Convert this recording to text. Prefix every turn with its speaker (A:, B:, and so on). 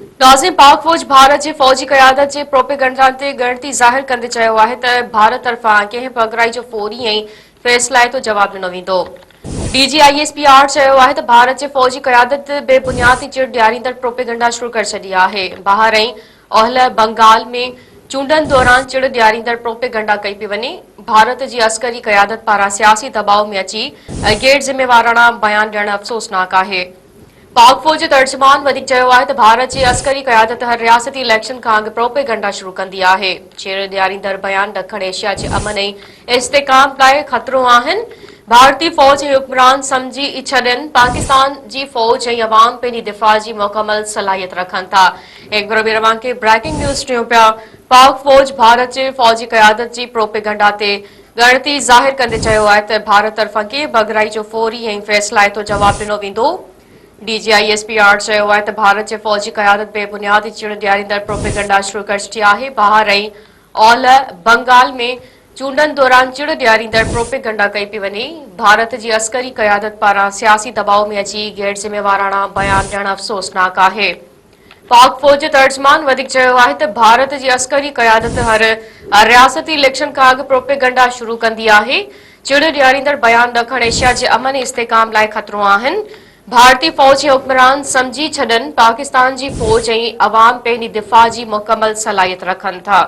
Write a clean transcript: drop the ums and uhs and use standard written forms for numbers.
A: ناظرين پاڪ فوج ڀارت جي فوجي قيادت جي پروپيگنڊا تي ڳڻتي ظاهر ڪندي چيو آهي ته ڀارت طرفان ڪنهن به اڳرائي جو فوري ۽ فيصلائتو جواب ڏنو ويندو. D G I S P R چيو آهي ته ڀارت جي فوجي قيادت بي بنياد ۽ چڙ ڏياريندڙ پروپيگنڊا شروع ڪري ڇڏي آهي. بهار ۽ اولهه بنگال ۾ چونڊن دوران چڙ ڏياريندڙ پروپيگنڊا ڪئي پئي وڃي. ڀارت جي عسڪري قيادت پاران سياسي دٻاء ۾ اچي غير ذميواراڻا بيان ڏيڻ افسوسناڪ آهي. پاڪ فوج جي ترجمان وڌيڪ چيو آهي ته ڀارت جي عسڪري قيادت هر رياستي اليڪشن کان اڳ پروپيگنڊا شروع ڪندي آهي، چيڙ ڏياريندڙ بيان ڏکڻ ايشيا جي امن ۽ استحڪام لاء خطرو آهن، ڀارتي فوج ۽ حڪمران سمجهي ئي ڇڏين، پاڪستان جي فوج ۽ عوام پنهنجي دفاع جي مڪمل صلاحيت رکن ٿا. هڪ ڀيرو ٻيهر اوهان کي بريڪنگ نيوز ڏيون پيا، پاڪ فوج ڀارت جي فوجي قيادت جي پروپيگنڊا تي ڳڻتي ظاهر ڪندي چيو آهي ته ڀارت طرفان ڪنهن به اڳرائي جو فوري ۽ فيصلائتو جواب ڏنو ويندو. D G I S P R چيو آهي ته ڀارت جي فوجي قيادت بي بنياد ۽ چڙ ڏياريندڙ پروپيگنڊا شروع ڪري ڇڏي آهي، بهار ۽ اولهه بنگال ۾ چونڊن دوران چڙ ڏياريندڙ پروپيگنڊا ڪئي پئي وڃي، ڀارت جي عسڪري قيادت پاران سياسي دٻاء ۾ اچي غيرذميواراڻا بيان ڏيڻ افسوسناڪ آهي. پاڪ فوج جي ترجمان وڌيڪ چيو آهي ته ڀارت جي عسڪري قيادت هر رياستي اليڪشن کان اڳ پروپيگنڊا شروع ڪندي آهي، چڙ ڏياريندڙ بيان ڏکڻ ايشيا جي امن ۽ استحڪام لاء خطرو آهن، ڀارتي فوج ۽ حڪمران سمجهي ڇڏن پاڪستان جي فوج ۽ عوام پنهنجي دفاع جي مڪمل صلاحيت رکن ٿا.